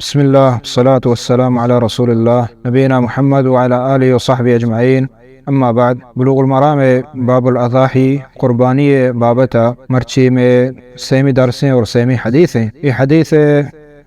بسم اللہ، والصلاة والسلام علی رسول اللہ، نبینا محمد وعلی آلہ وصحبہ اجمعین۔ اما بعد، بلوغ المرام باب الاضاحی، قربانی بابت، مرچی میں سیمی درسیں اور سیمی حدیث ہیں۔ یہ حدیث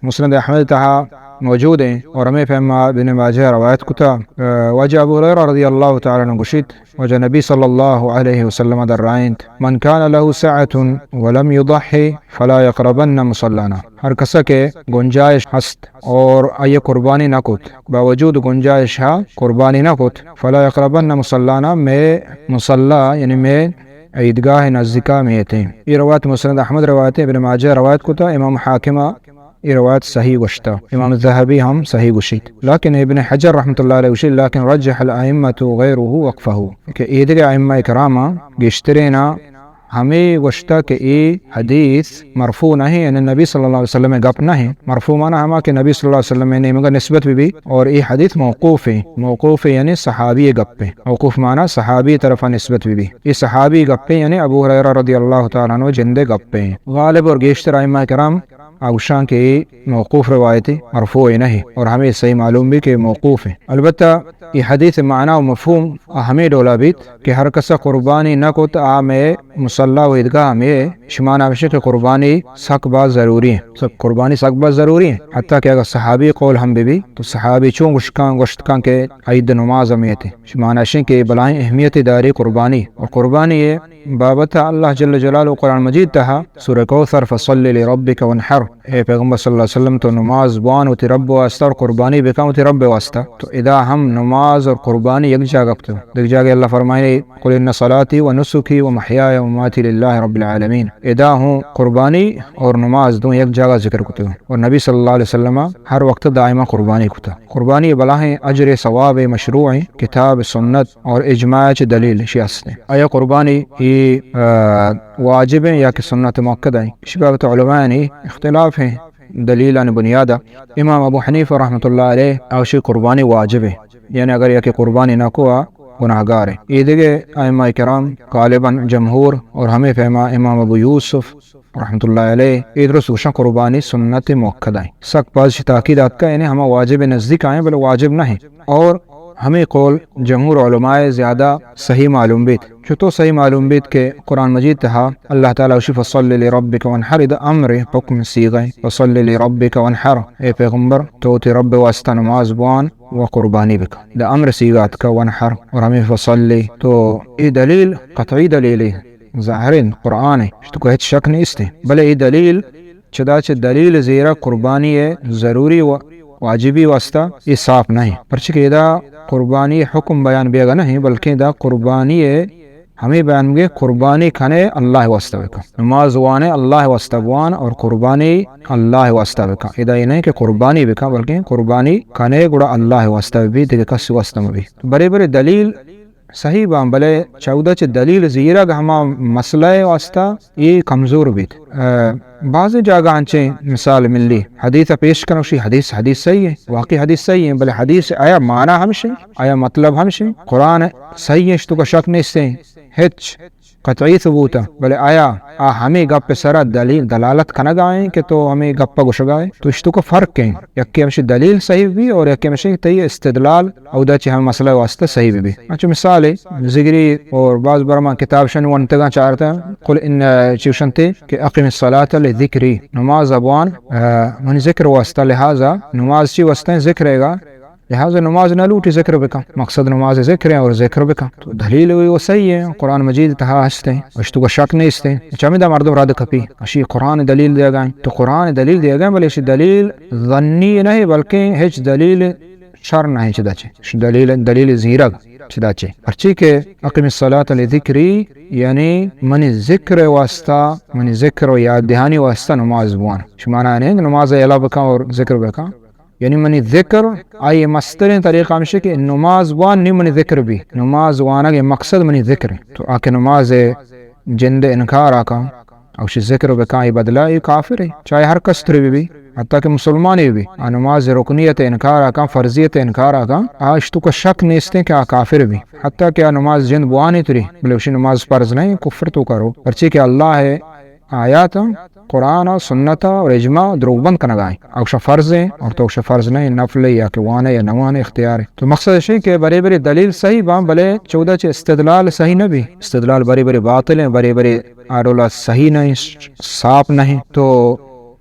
مسند احمد تہا موجود ہیں اور ہمیں پیما ابن ماجہ روایت کتا۔ آ، واجہ ابو ہریرہ رضی اللہ تعالی عنہ گوشیت، واجہ نبی صلی اللہ علیہ وسلم درائینت، من کان له سعة ولم یضح فلا یقربن مصلانا۔ ہر کسا کہ گنجائش ہست اور آئی قربانی نہ کت، باوجود گنجائش ہا قربانی نہ کت، فلا یقربن مصلانا، مئے مصلی یعنی مئے عیدگاہ نزدیکا میتیں۔ یہ روایت مسند احمد روایت، ابن ماجہ روایت کتا، امام حاکمہ یہ روایت صحیح گوشتا، امام ذہبی ہم صحیح گوشیت۔ لیکن ابن حجر رحمۃ اللہ علیہ گوشیت، لیکن رجح الائمۃ غیرہ وقفہ، کہ ایدگہ ائمہ کراما گیشترینا ہمے گوشتا کہ اے حدیث مرفوع نہ ہیں، یعنی نبی صلی اللہ علیہ وسلم گپ نہ ہیں۔ مرفوع معنی ہما کہ نبی صلی اللہ علیہ وسلم نیمگا نسبت بی بی، اور اے حدیث موقوف ہیں۔ موقوف ہیں یعنی صحابی گپ ہیں۔ موقوف معنی صحابی طرفا نسبت بی بی۔ اے صحابی گپ ہیں یعنی ابو ہریرہ رضی اللہ تعالی عنہ جندے گپ ہیں۔ غالب اور گیشتر ائمہ کرام آ گوشاں کہ اے موقوف روایت ہے، مرفوع نہ ہے، اور ہمیں صحیح معلوم بھی کہ موقوف ہے۔ البتہ یہ حدیث معنی و مفہوم آ ہمیں ڈولا بیت کہ ہر کسا قربانی نہ کت آ مئے مصلی و عیدگاہ میں، شمانا ہمشی کہ قربانی سک باز ضروری ہے۔ سک، قربانی سک باز ضروری ہے۔ حتیٰ کہ اگر صحابی قول ہم بی بی تو صحابی چون گوشکاں، گوشتکاں کہ عید نماز ہمیت ہے۔ شمانا ہمشی کہ بلائیں اہمیت داری قربانی، اور قربانی یہ بابت اللہ جل جلالہ قرآن مجید تہا سورہ کوثر، فصل لربک وانحر، اے پیغمبر صلی اللہ علیہ وسلم تو نماز بوان وتی رب واسطہ اور قربانی بکن وتی رب واسطہ۔ تو ادا ہم نماز اور قربانی یک جاگہ کتو۔ دیکھ جاگہ اللہ فرمائے، قل ان صلاتی و نسکی و محیای و مماتی للہ رب العالمین۔ ادا ہوں قربانی اور نماز دوں یک جاگہ ذکر کتو۔ اور نبی صلی اللہ علیہ وسلم ہر وقت دائما قربانی کتا۔ قربانی بلاہیں اجر ثواب مشروع ہیں، کتاب سنت اور اجماع چہ دلیل شی است ہیں۔ آیا قربانی یہ، آ، واجب ہیں یا کہ سنت مؤکد ہیں؟ اسی بابت علماء نے اختلاف ہیں دلیلان بنیادا۔ امام ابو حنیفہ رحمۃ اللہ علیہ آ گوشی قربانی واجب ہے، یعنی اگر یا کہ قربانی نہ کو آ گناہگار ہے۔ یہ دیگہ ائمہ کرام غالباً جمہور اور ہمیں فہما امام ابو یوسف رحمۃ اللہ علیہ، اے درست گوشاں قربانی سنت مؤکد ہیں۔ سک باز شی تاکید آتکا، یعنی ہما واجب نزدیک آئیں بلے واجب نہ ہیں۔ اور ہمیں قول جمہور علماء زیادہ صحیح معلوم بیت۔ چطور صحیح معلوم بیت کہ قرآن مجید تہا اللہ تعالی گوشی فصل لربک وانحر، ادا امر حکم صیغہ ہیں، فصل لربک وانحر، اے پیغمبر تو تی رب واسطہ نماز بوان و قربانی بکن۔ دا امر صیغہ آتکا وانحر اور ہمیں فصل، تو اے دلیل قطعی دلیل ہے۔ ظاہریں قرآن ہے، اشتو کہ ہچ شک نیست ہے۔ بلے اے دلیل چدا چہ دلیل زیرا قربانی ہے ضروری و واجبی واسطہ اے صاف نہیں۔ پرچہ کہ ادا قربانی حکم بیان بیگا نہیں، بلکہ ادا قربانی ہے ہمیں بیان گے قربانی کنے اللہ واسطہ بکن۔ نماز وانے اللہ واسطہ بوان اور قربانی اللہ واسطہ بکن۔ ادا یہ نہیں کہ قربانی بکن، بلکہ قربانی کنے گڑا اللہ واسطہ بھی، دیگه کس واسطہ مبی۔ برے برے دلیل صحیح باں، بلے چودہ چہ دلیل زیرگ ہما مسئلہ واسطہ اے کمزور بیت۔ آ، بعض جاگہ انچیں مثال ملی، حدیث پیش کنوشی، حدیث، حدیث صحیح ہے، واقعی حدیث صحیح ہے، بلے حدیث آیا معنی ہمشی، آیا مطلب ہمشی، قرآن صحیح ہے، اشتو کا شک نیستیں، ہچ قطعی ثبوت ہے، بلے آیا آ ہمیں گپ سرا دلیل دلالت کنگا ہیں کہ تو ہمیں گپ گوشگا ہے، تو اشتو کا فرق ہیں، یکی ہمشی دلیل صحیح بھی اور یکی ہمشی تئی استدلال اودا چہ ہمے مسئلہ واسطہ صحیح بہ بی۔ انچو مثالے، ذکری اور بعض برما کتاب شن ونتگاں چارتا، قل ان، چوشنتے کہ اقم الصلاة لذکری، نماز بوان، آ، منی ذکر واسطہ، لہذا نماز چی واسطہ ہیں؟ ذکر ہے گا، لہذا نماز نہ لوٹی ذکر بکن۔ مقصد نماز ذکر ہے اور ذکر بکن۔ تو دلیل وی وہ صحیح ہے، قرآن مجید تہا ہستے، اشتو کا شک نیستے۔ چمی دا مردم رد کپی، اشی قرآن دلیل دیا گئے، تو قرآن دلیل دیا گئے، بلے اشی دلیل ظنی نہیں، بلکہ ہچ دلیل شر نہ چدا چے۔ دلیل، دلیل زیرگ چدا چے۔ پرچی کہ اقم الصلاة لذکری، یعنی منی ذکر واسطہ، منی ذکر و یاد دہانی واسطہ نماز بوان۔ شمانا نہیں نماز اعلا بکن اور ذکر بکن۔ یعنی منی ذکر، آئی مستریں طریقہ ہمشی کہ نماز بوان نی منی ذکر بی۔ نماز وانگ مقصد منی ذکر۔ تو آکہ نماز جند انکار آکاں، او شی ذکر بکاں، اے بدلہ اے کافر ہے، چاہے ہر کس تری بی بی، حتیٰ کہ مسلمان بی بی، آ نماز رکنیت انکار آکاں، فرضیت انکار آکاں، آ اشتو کا شک نیستیں کہ آ کافر بی، حتیٰ کہ آ نماز جند بوانی تری، بلے اشی نماز فرض نہیں، کفر تو کرو، پرچی کہ اللہ ہے آیات، قرآن، سنت اور اجماع دروگ بند کنگا ہیں۔ او گوشاں فرض ہیں اور تو گوشے فرض نہیں، نفل ہے یا کہ وانے یا نوانے اختیار ہے۔ تو مقصد ہے کہ برے برے دلیل صحیح باں، بلے چودا چہ استدلال صحیح نہ بی۔ استدلال برے برے باطل ہیں، برے برے آ ڈولا صحیح نہیں، صاف نہیں۔ تو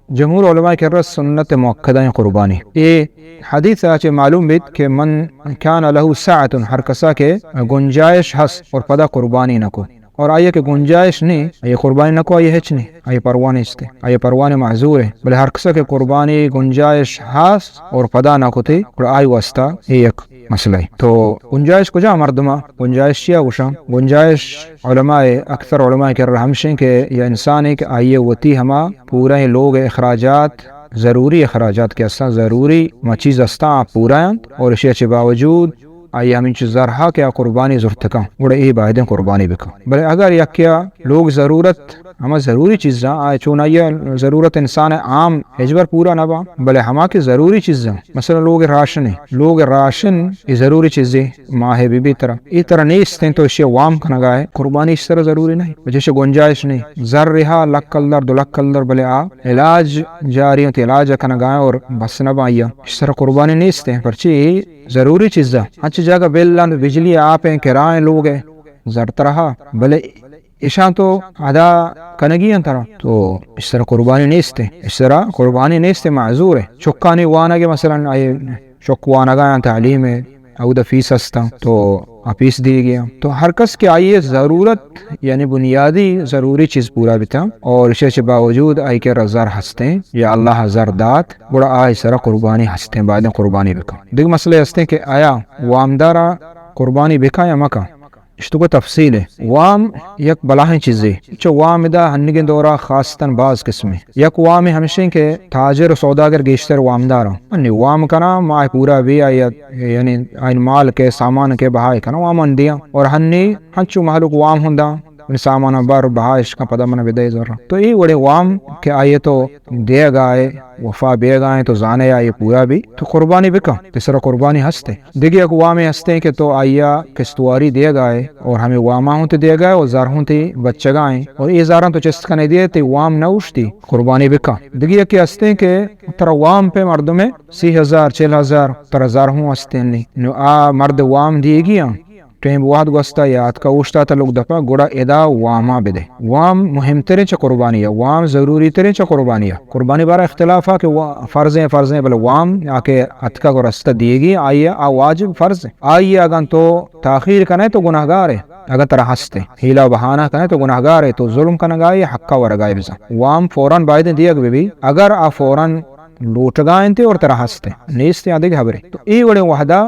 جمہور علماء کرا سنت مؤکدہ ہیں قربانی۔ اے حدیث ء چہ معلوم بیت کہ من کان لہ سعۃ، ہر کسا کہ گنجائش ہست اور پدا قربانی نہ کو، اور آئی کہ گنجائش نہیں، آئی قربانی نہ کو، آئی ہچ نہیں، آئی پرواہ نیست، آئی پرواہ معذور ہے۔ بلے ہر کسا کہ قربانی گنجائش ہست اور پدا نہ کوتے، گڑا آئی واسطہ اے یک مسئلہ ہے۔ تو گنجائش کجا مردما؟ گنجائش چیا گوشاں؟ گنجائش علماء، اکثر علماء کرا ہمشیں کہ یا انسان ہے کہ آئی وتی ہما پورا لوگ اخراجات، ضروری اخراجات کہ استاں، ضروری ما چیز استاں، آ پورا انت اور اشیا چہ باوجود آئی ہمینچو زرہا کہ آ قربانی زرتکاں، گڑا اے بایدیں قربانی بکاں۔ بلے اگر یکیا لوگ ضرورت، ہما ضروری چیزاں، آ چون آئی ضرورت انسان عام ہچبر پورا نہ باں، بلے ہما کہ ضروری چیزاں، مثلاً لوگ راشن ہے، لوگ راشن اے ضروری چیزے، ماہ بی بی ترا، اے ترا نیست ہیں تو اشیا وام کنگا ہے، قربانی اش سرا ضروری نہیں، وجہ اشیا گنجائش نہیں۔ زر رہا لکھ کلدار، دو لکھ کلدار، بلے آ علاج جاری انت، علاج کنگا ہیں اور بس نہ باں، اش سرا قربانی نیست ہیں، پرچی اے ضروری چیزاں۔ ہنچ جاگہ بل انت، بجلی آپ ہیں، کرائیں لوگ ہیں، زر ترہا، بلے اشاں تو ادا کنگی انت ترا، تو اش سرا قربانی نیست ہیں، اش سرا قربانی نیست ہیں، معذور ہے۔ چکانی وانگ مثلاً آئی چک وانگا ہیں، تعلیم ہے، اودا فیس ہستاں، تو آ فیس دیگی ہیں۔ تو ہر کس کہ آئی ضرورت، یعنی بنیادی ضروری چیز پورا بیتاں اور اشیا چہ باوجود آئی کرا زر ہستیں یا اللہ زر دات، گڑا آئی سرا قربانی ہستیں، بایدیں قربانی بکاں۔ دگہ مسئلہ ہستیں کہ آیا وامدارا قربانی بکاں یا مکاں؟ اشتو کو تفصیل ہے۔ وام یک بلاہیں چیزے۔ چو وام ادا ہنگیں دورا خاصتاً باز قسمے۔ یک وام ہمشیں کہ تاجر و سوداگر گیشتر وامداراں۔ انی وام کناں، ماہ پورا بی آئی، یعنی آئین مال کے سامان کے بہائے کناں، وام دیاں۔ اور ہنی ہنچو مہلوک وام ہوں داں، منی ساماناں بر، بہا اشکاں، پدا من بدے زر۔ تو اے وڑیں وام کہ آئی تو دیگا ہے، وفا بیگا ہے، تو زانے آئی پورا بی، تو قربانی بکن، تئی سرا قربانی ہستے۔ دگہ یک وامے ہستیں کہ تو آئیا قسطواری دیگا ہے اور ہمیں واما ہوں تے دیگا ہے اور زر ہوں تے بچگا ہیں اور اے زراں تو چست کنے دیے، تئی وام نہ اوشتی، قربانی بکن۔ دگہ یکے ہستیں کہ ترا وام پہ مردمے سی ہزار، چل ہزار، ترا زر ہوں ہستیں نہیں۔ نو آ مرد وام دیگی ہاں، ٹیم وہد گوستا یا اتکا اوشتاتا لوگ دپا، گڑا ادا واما بدے۔ وام مہم تریں چہ قربانی ء، وام ضروری تریں چہ قربانی ء۔ قربانی بارا اختلاف ء کہ وا-، فرض ہیں، فرض ہیں، بلے وام آ کہ اتکا گو رستہ دیگی، آئی ء آ واجب فرض ہیں۔ آئی ء اگاں تو تاخیر کنے تو گناہگار ہے، اگاں ترا ہست ہے، حیلہ و بہانہ کنے تو گناہگار ہے، تو ظلم کنگا ہے، حقا ورگا ہے بزاں۔ وام فوراً بایدیں دیگ بہ بی، اگر آ فوراً لوٹگا انت اور ترا ہست ہے، نیست یا دگہ خبرے۔ تو اے وڑیں وہدا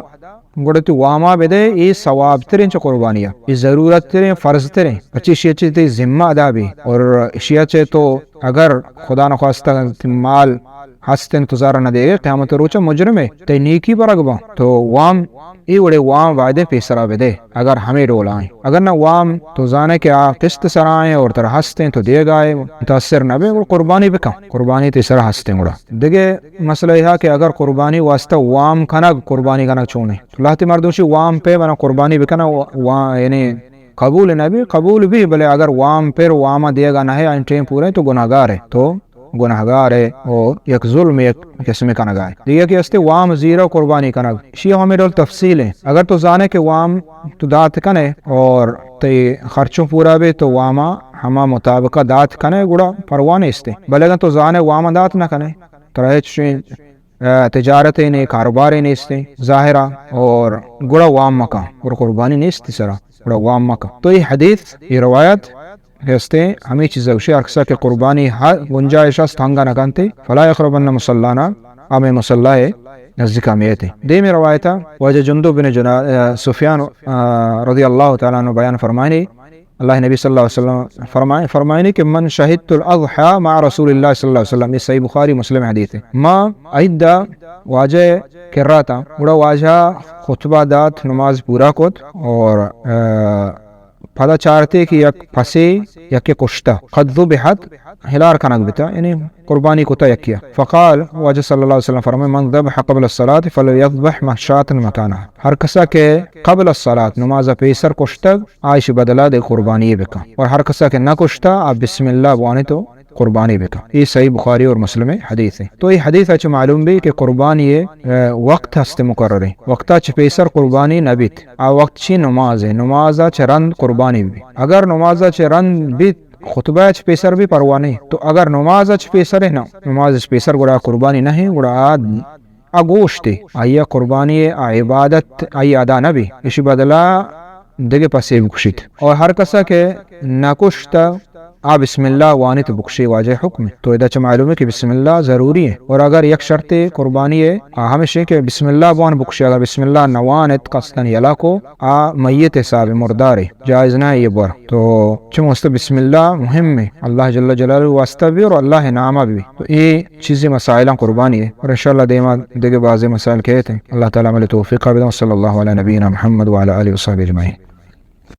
گڑا تو واما بدے، اے ثواب تریں چہ قربانیا، اے ضرورت تریں، فرض تریں، پچی اشیا چہ تئی ذمہ ادا بی۔ اور اشیا چہ تو اگر خدا نخواستہ تئی مال ہستن تو زر نہ دے، قیامت روچا مجرم ہے، تئی نیکی برگ باں۔ تو وام، اے وڑے وام وعدے پیسرا بدے، اگر ہمیں ڈولا ہیں۔ اگر نہ وام تو زانے کہ آ قسط سرا ہیں اور ترا ہستیں تو دیگا ہے، متاثر نہ بے، گڑا قربانی بکن، قربانی تئی سرا ہستیں گڑا۔ دگہ مسئلہ یہ کہ اگر قربانی واسطہ وام کنگ، قربانی کنگ چونے؟ تو لہتے مردم شی وام پہ بنا قربانی بکنا، وا-، یعنی قبول نہ بی، قبول بی، بلے اگر وام پر واما دیگا نہ ہے، این ٹیم پورے تو گناہگار ہے، تو گناہگار ہے، او یک ظلم، یک قسم کنگا ہے۔ دیگہ کہ استے وام زیرا قربانی کنگ، شی ہمیں ڈول تفصیل ہے۔ اگر تو زانے کہ وام تو دات کنے اور تئی خرچوں پورا بے تو واما ہما مطابقہ دات کنے، گڑا پرواہ نیستے۔ بلے اگر تو زانے واما دات نہ کنے، ترا ہچ، آ، تجارت نے، کاروبار نیستے ظاہرا، اور گڑا وام مکن، اور قربانی نیستی سرا، گڑا وام مکن۔ تو یہ حدیث، یہ روایت ہستے، ہمیں چیز گوشی، ہر کسا کہ قربانی ہر گنجائش است ہنگا نہ کنتے، فلا یقربن مصلانا، ہمیں مصلا نزدیک ہمیتے۔ دیمی روایتا واجہ جندب بن جنا-، آ، سفیان، آ، رضی اللہ تعالی عنہ بیان فرمائنی، اللہ نبی صلی اللہ علیہ وسلم فرمائے، فرمائنی کہ من شہدت الاضحی مع رسول اللہ صلی اللہ علیہ وسلم، یہ صحیح بخاری مسلم حدیث ہے۔ ما عید دا واجہ کرا تا، گڑا واجہ خطبہ دات، نماز پورا کت اور، آ، پدا چارتے کہ یک پسے یکے کشتہ، قد ذبحت، ہلار کنگ بتا، یعنی قربانی کتا یکیا۔ فقال، واجہ صلی اللہ علیہ وسلم فرمائے، من ذبح قبل الصلاة فلیذبح شاة مکانها۔ ہر کسا کہ قبل الصلاة، نماز پیسر کشتگ، آئیش بدلا دے قربانی بکن۔ اور ہر کسا کہ نہ کشتا، آ بسم اللہ بوانے تو قربانی بکن۔ اے صحیح بخاری اور مسلم حدیث ہے۔ تو اے حدیث ءَ چہ معلوم بی کہ قربانی ءِ، اے، وقت ہست مقرر ہے۔ وقت ءَ چہ پیسر قربانی نہ بیت۔ آ وقت چی؟ نماز ہے۔ نماز ءَ چہ رند قربانی بی۔ اگر نماز ءَ چہ رند بیت، خطبہ ءَ چہ پیسر بی پرواہ نہیں۔ تو اگر نماز ءَ چہ پیسر ہے نا، نماز ءَ چہ پیسر گڑا قربانی نہیں، گڑا آ آ گوشت، آئی ءَ قربانی ءِ آ عبادت آئی ءَ ادا نہ بی، ایشی بدلا دگہ پسے بکشیت۔ اور ہر کسا کہ نہ کشت، آ بسم اللہ وانیت بکشی، واجہ حکم ہے۔ تو ادا چہ معلوم ہے کہ بسم اللہ ضروری ہے۔ اور اگر یک شرط قربانی ءِ آ ہمیش ہے کہ بسم اللہ بوان بکشی، اگر بسم اللہ نہ وانت قصداً یلا کو، آ میت حساب مردار ہے، جائز نہ ہے یہ بور۔ تو چم واسطہ بسم اللہ مهم ہے، اللہ جل جلالہ واسطہ بی اور اللہ نامہ بی۔ تو اے چیزیں مسائلاں قربانی ہے۔ اور انشاءاللہ دیما دگہ بازیں مسائل کہتے ہیں۔ اللہ تعالیٰ عمل توفیق بدن۔ صلی اللہ علی نبینا محمد وعلی آلہ وصحبہ اجمعین۔